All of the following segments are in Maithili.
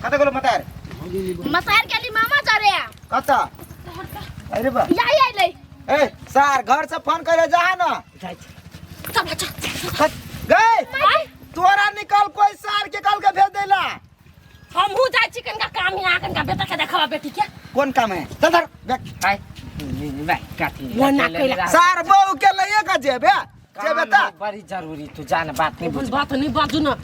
कत गेलो मतार? मसार के लिए मामा जा रे। कत? अरे बा। या या ले। ए सार घर से फोन करे जा ना। जाइ छी। चल चल। कत गए? तोरा निकल कोई सार के कल के भेज देला। हमहू जाइ छी कनका काम है कनका बेटा के देखबा बेटी के। कोन काम है? चल धर देख। आय भाई कथी वो ना कैला। सार बहू के लइए के जेबे जेबे त बड़ी जरूरी तू जान बात नहीं अपन बुझ बात नहीं बाजू ना।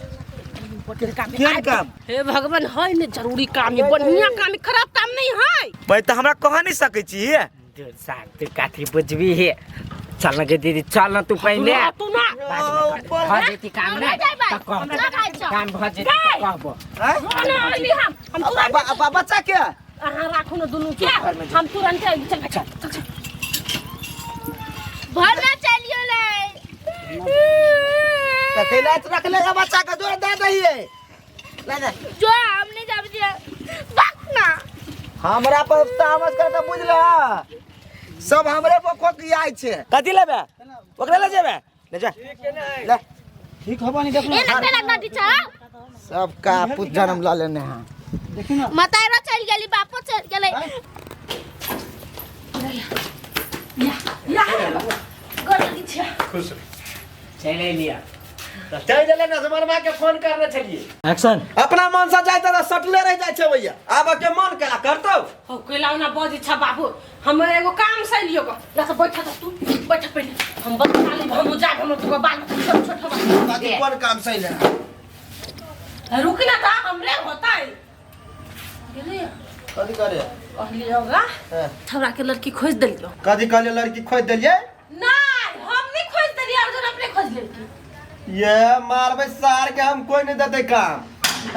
केहन काम? हे भगवान है ने जरूरी काम है बढ़िया काम है खराब काम नहीं है। भाई त हमरा कह नहीं सकै छी। तू सार तू कथी बुझबी हे चल ना गे दीदी चल ना तू पहले। तू ना बाद में कर। भऽ जेती काम हमरा ने जाइबै। तऽ कहबो। हमरा जाइबै। काम भऽ जेती तऽ कहबो। आँय? ना अइली हम तुरंत बच्चा के अहाँ राखू ना दुनू के हम तुरंत अइली। चल चल चल चल। भरना चलियो ले। त कैला रख ले बच्चा के जोर दे दहिए ले ले। जो हमने जाब दिया बात ना। हमरा पर तामस करे त बुझला सब हमरे पर खोक आइ छै। कथी लेबे? ओकरा ले जेबे? ले जा ले। ठीक होबा नहीं देख ए लगते लगना टीचर सबका पुत जन्म ल लेने हैं। देखी ना मतारा चल गेली बापो चल गेले। या गोर लगी छी। खुश रह। चलि अयलियै। चलि गेलै ना समरमा के फोन करने छलियै। एक्शन। अपना मन से जाय त सटले रह जाय छै भैया। आब के मन केला करतौ। हो कैला ना बजै छ बाबू हम एगो काम से लियो गो ला तो बैठ त तू बैठ पहिले हम बता ली हम जा हम तो बाल छोट छोट हवा। कथी कोन काम से ले? रुक ना ता हमरे होता है गेलिए। कथी करे? कहली होगा हाँ। छौड़ा के लड़की खोज देलियो। कथी कहलियै लड़की खोज देलियै? नहीं हम नहीं खोज देलियै अर्जुन अपने खोज लेलकी। ये मारबै सार के हम कोई नहीं देतै काम।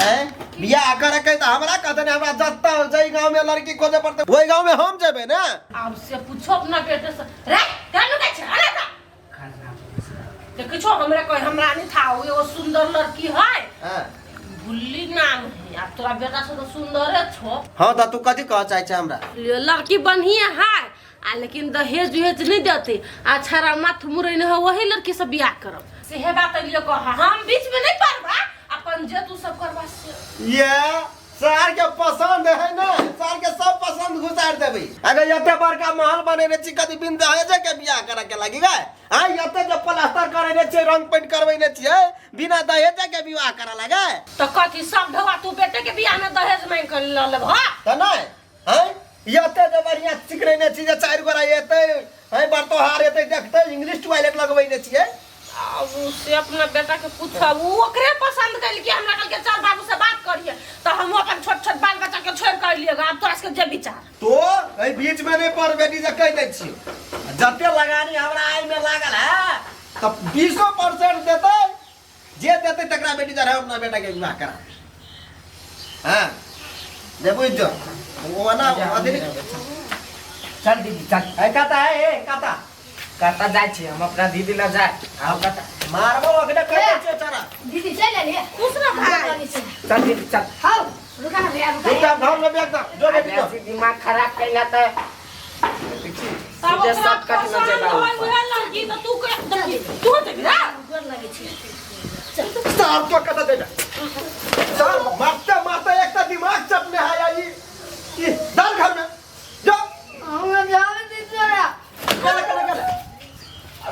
हैं? बियाह करे के त हमरा कहते ने हमरा जत्ता जई गांव में लड़की खोजे पड़ते ओई गांव में हम जेबै ने। आब से पूछो अपना बेटे से रे कानु के छै अरे ता देखै छो हमरा कोई हमरा नहीं था ओ एगो सुंदर लड़की है। हां। गुल्ली नाम है आ तोरा बेटा से तो सुंदर है छो। हां त तू कथी कह चाहे छै हमरा? ले लड़की बढ़िया है आ लेकिन दहेज उहेज नहीं देते आ छारा माथ मुरैन है वही लड़की से बियाह करब सेहे बात लियो कह हम बीच में नहीं पड़बा अपन जे तू सब करबा से। ये सार के पसंद है ना सार के सब पसंद घुसार देबै। अगर एते बड़का महल बनेने छी कथी बिन दहेजे के बियाह करे के लागी गए? आ एते जे प्लास्टर करेने छियै रंग पेंट करबेने छियै बिना दहेजे के विवाह करे लागे? तो कथी सब ढोआ तू बेटे के बियाह में दहेज मांग के ल लेब ह? त नहीं हैं एते जे बढ़िया चिकरेने छी जे चारि गोरा एते हैं बरतोहार एते देखते इंग्लिश टॉयलेट लगबेने छियै। आ उ से अपना बेटा के पूछब उ ओकरे पसंद कैल कि हमरा कहलकै चल बाबू से बात करिए तो हम अपन छोट छोट बाल बच्चा के छोड़ के अइलिए आब तोरा सबके जे विचार। तो एहि बीच में नहीं पड़ बेटी जे कहि दै छियौ जते लगानी हमरा आइ में लागल है तऽ 20% देतै जे देतै तकरा बेटी जरा अपना बेटा के विवाह करा। हाँ जे बुझ जो ओना अथी नहीं। चल दीदी चल। ए कता है ए कता? कता जाइ छी हम अपना दीदी लग जाय। आओ कता? मारबो ओकरे कहि दै छियौ चरा। दीदी चल ले खुश रह भाई। चल दीदी चल। हां रुका ना भैया रुका। रुका घर में बैठ जा जो बेटी जो। बेसी दिमाग खराब कैला त तब सीधे ओकरा शॉर्टकट में पसंद जेबा होय ऊपर। उहे लड़की त तू के देखी तू देखी ना गोर लगे छी। सार तो कता देबे सार मारते मारते एक त दिमाग चपने है या ई डाल घर में जो। हमरा जावे दे तोरा। चल चल चल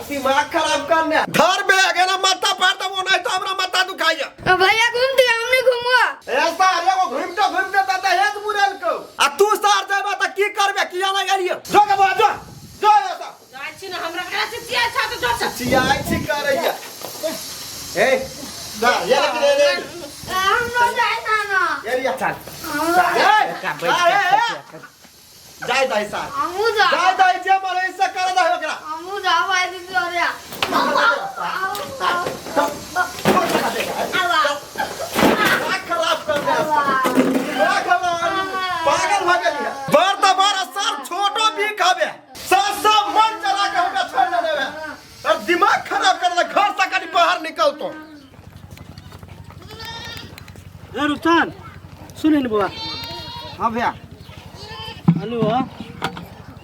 दिमाग खराब करने घर में आ गया ना माथा फाड़ दबो नहीं तो हमरा माथा दुखाइया। भैया घूम दे हम नहीं घूमवा। ऐसा अरे वो घूमते घूमते त दहेज मुरल को आ तू सार जाबा त की करबे किया ना गेलियो जो के बा जो जो ऐसा जाइ छी ना हमरा करा से चिया छा त जो छ। चियाई छी करैया। ए दा ये लेके ले ले। हम ना जाए ना ना। ये लिया। चल। ए, का बैठ ए, के ए, जाय दाई सार। हमू जा। जाय दाई जे मरे से कर दे ओकरा। हमू जा भाई दीदी अरे। खराब कर दे। पागल भ गेली है। बर त बर सर छोटो भी खाबे। सर सब मन चला के हमरा छोड़ न देबे। और दिमाग खराब कर दे घर से कनी बाहर निकल तो। ए रुपचंद सुन ने बुआ। हां भैया। कहलू हा?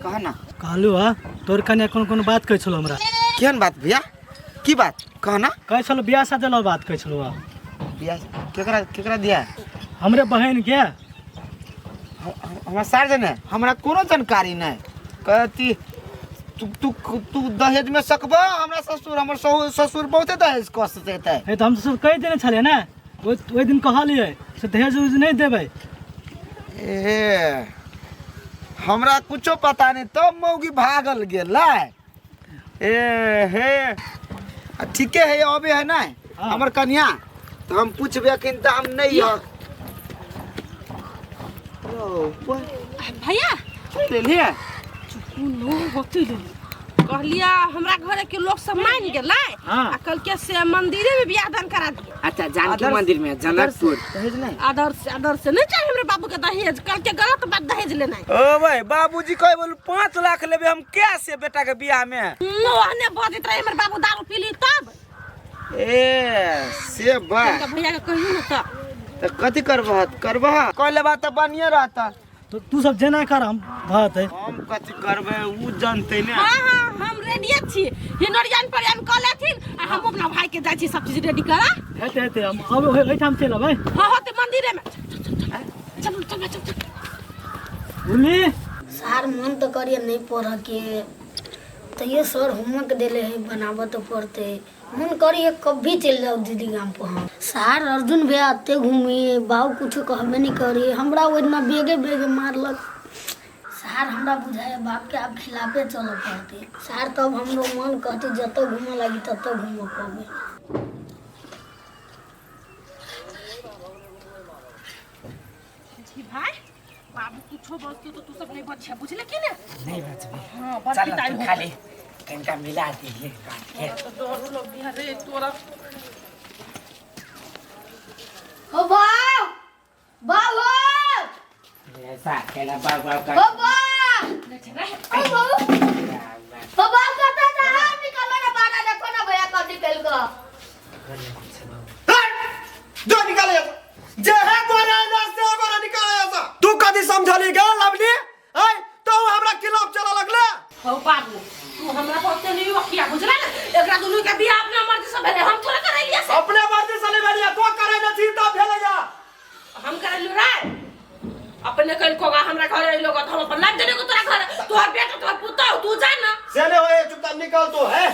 कह ना। कहलू हा तोर कन्या कोन कोन बात कहै छलो हमरा? केहन बात भैया? की बात कह ना। कहै छलो बियाह शादी ला बात कहै छलो हा। बियाह केकरा केकरा दिया? हमरे बहन के। हमरा सार जने हमरा कोनो जानकारी नहीं कहती तू तू तू दहेज में सकबा हमरा ससुर हमर ससुर बहुते दहेज कस देते। हे तऽ हम सब कहि देने छलियै ने ओहि दिन कहलियै से दहेज उहेज नहि देबै। ए हमरा कुछो पता नहीं तब मौगी भागल गेलै। ए हे आ ठीके है अबे है ना हाँ। हमर कन्या तो हम पूछबे अखन तऽ हम नहीं हक। भैया लेलियै नो होते लेली कहलिया हमरा घरे के लोग सब मान गेलै हाँ। आ कल के से मंदिरे में बियाह दान करा दिए। अच्छा जानकी आदर्श- मंदिर में जनकपुर। दहेज नहीं आदर्श आदर्श से नहीं चाहिए हमरे बाबू के दहेज, कल के गलत बात दहेज लेना है। ओ भाई बाबूजी कहे बोलू 5 लाख लेबे हम क्या से बेटा के बियाह में। ओहने बजैत रहे हमर बाबू दारू पी ली तब। ए से बात तो भैया के कही ना तब। तो कथी करबह करबह कह लेबा तऽ बढ़िया रहता। तो तू सब जेना कर हम भते। हम कथी करबै उ जानते ने। हां हां हम रेडी छी, हिनोरियन परियन क लेथिन आ हम अपना भाई के जाइ छी सब चीज रेडी करा। हेते हेते हम अब एहिठाम चलि अबै। हां हां ते मंदिरे में चल चल चल चल चल। बुझली सार मन तो करिए नहीं पढ़ के तैयो सर होमवर्क देले है बनाबऽ तो पड़ते, मन करिए कभी चलि जाओ दीदी गाम पर। हम सार अर्जुन भैया अते घूमिए बाबू कुछ कहबे नहीं करिए, हमरा ओहि दिना बेगे बेगे मारलक। सार हमरा बुझाए बाप के आब खिलाफे चलऽ पड़ते। सार तब हमरो मन कहते जतऽ घूमऽ लागी ततऽ घूमऽ पड़बे। जी भाई बाबू कुछो बजतौ तो तू सब नहीं बचिया बुझले कि ने? नहीं बचबे। हां बड़ चल पिटाई तू होतै। खाली कनिका मिला दिहे बात के। तो डरो लग गया रे तोरा। हो बाप बाप हो ऐसा केना बाप बाप का हो बाप हो बाप हो बाप कतऽ जा हम निकलबे ना बाड़ा देखो ना भैया कब निकल गो। जो निकाले जे है गोरा ना से गोरा निकाले ऐसा तू कदी समझली गे लवली ऐ तो हमरा खिलाफ चला लगले। हो बाबू तू हमरा पर ओते नहीं वकिया बुझला ना, एकरा दुनू के बियाह अपना मर्जी से भेलै हम थोड़ा करैलियै से। अपने मर्जी से नहीं भेलियै तो करै न छी तब भेलैया। हम करैलियै रे अपने कल कोगा हमरा घर अइलो त हम अपन लाग देने को तोरा घर तोहर बेटा तोहर पुतहु तू जा ना। से नहीं होए चुपचाप निकल तू है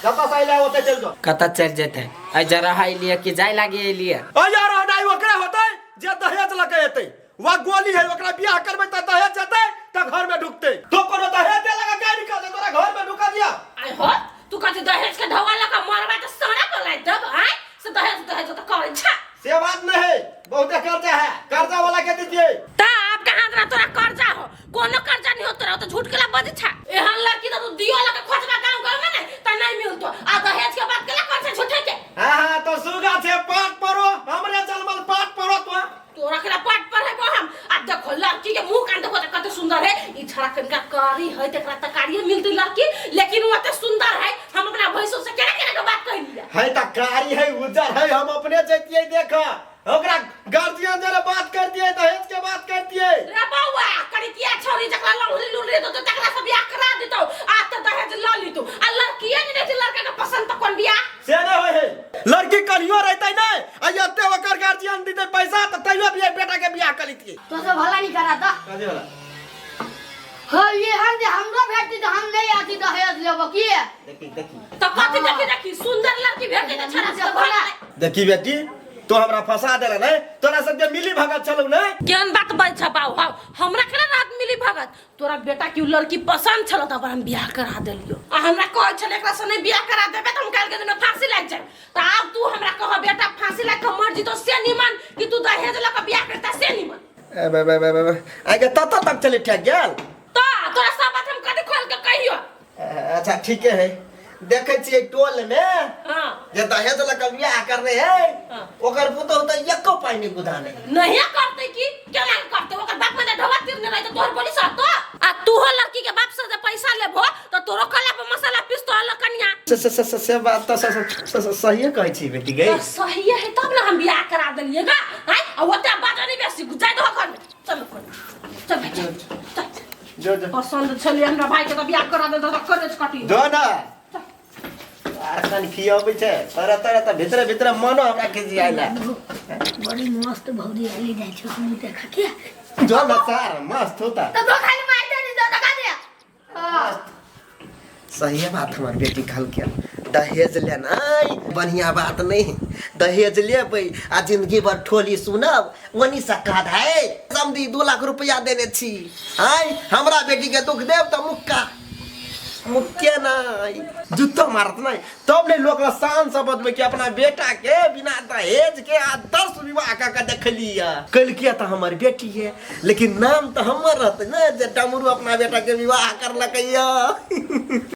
जता से अइले ओते चल जो। कतऽ चलि जेतै ऐ जरा है लिए कि जाय लागी अइलियै। ओ यार हटाई ओकरा होतै जे दहेज लके एतै वा गोली है ओकरा बियाह करबै त दहेज जेतै त घर में ढुकतै। तो कोनो दहेज दे लगा के निकल जे तोरा घर में ढुका दिया। आय हो तू कथि दहेज के ढवा लका मरबा त सड़ा को लाइ देब आय से दहेज दहेज त करै छ। से बात नहीं है बहुते कर्जा है कर्जा वाला के दीजिए। त आप कहां तोरा तोरा कर्जा हो कोनो कर्जा नहीं हो तोरा तो झूठ केला बजै छ। एहन लड़की त तू दियो लका खोजबा गांव गांव में ने त नहीं मिलतो आ दहेज के बात केला कर छै झूठे के। हां हां तो सुगा छे पाट परो हमरे जलमल पाट परो तो तोरा केला पाट पर है हम। आ देखो लड़की के मुंह कान देखो त कते सुंदर है ई छड़ा कनका कारी है तकरा त कारिये मिलती लड़की लेकिन वो त सुंदर है हम अपना भैंसो से केना केना के बात कह लिया है त कारी है उज्जर है हम अपने जैतियै देख ओकरा गार्जियन जरे बात कर दिए दहेज के बात कर दिए। रे बौआ करितिया छौरी जकरा लंगड़ी लुलरी दो तकरा से बियाह करा देतौ आ त दहेज ल लितौ आ लड़कीए ने रहतै लड़का के पसंद त कोन बियाह से नहीं होय है लड़की कहियो रहतै नै आ एते ओकर गार्जियन दितै पैसा त तैयो भी बेटा के बियाह कर लितियै। तो सब भला नहीं करा था कथी भला हो ये हम जे हमरो भेटती त हम नहीं आती दहेज लेबो की। देखी देखी त कथी देखी देखी सुंदर लड़की भेटतै त छड़ा से भला। देखी बेटी तो हमरा फंसा देला नै तोरा सब के मिली भगत छलौ नै। केहन बात बज छ बाऊ हाउ हमरा केना रात मिली भगत तोरा बेटा की लड़की पसंद छल त हम बियाह करा देलियो आ हमरा कहै छल एकरा से नहीं बियाह करा देबे त हम काल के दिन फांसी लागि जाए त आब तू हमरा कह बेटा फांसी लागि के मर जितो से निमन कि तू दहेज ल के बियाह करता से निमन। ए बे बे बे बे आगे तत तक चले ठक गेल त तोरा सब बात हम कथि खोल के कहियो। अच्छा ठीक है देखै छियै टोल में हां जे दहेज ल के बियाह करने है हाँ। ओकर पुतहु त एको पाइ नहीं गुधाने नहीं करते की केना करते ओकर बाप में ढवा तीरने रहे त तोहर बोली सतो आ तू हो लड़की के बाप से जे पैसा लेबो त तोरो कला पर मसाला पिसतो ल कन्या। से से से से बात त सही कहै छी बेटी गई। त सही है तब ना हम बियाह करा देलिए गा हैं आ ओते बात नहीं बेसी जाय दो घर में चल कोन चल भाई चल चल जो जो पसंद छलिए हमरा भाई के त बियाह करा दे त कलेज कटी जो ना आर कन खियाबै छै तरह तरह त भितरे भितरे मनो हमरा खिसियाइला। बड़ी मस्त भौजी आली जाइ छै हम देखा के। जो ना सार मस्त होता। तो तो खाली मार दे तो लगा दे। हां। सही बात हमार बेटी कहलकै दहेज लेनाइ बढ़िया बात नहीं। दहेज लेबै आ जिंदगी भर ठोली सुनब वनी से कह है समधी 2 लाख रुपया देने छी। आय हमरा बेटी के दुख देब तऽ मुक्का मुक्के नहीं जूतो मारत नहीं। तब नहीं लोग शान से बतबै कि अपना बेटा के बिना दहेज के आदर्श विवाह कऽ के देखलियै। कलकिया तऽ हमर बेटी है लेकिन नाम तऽ हमर रहतै ने जे डमरू अपना बेटा के विवाह करलकै।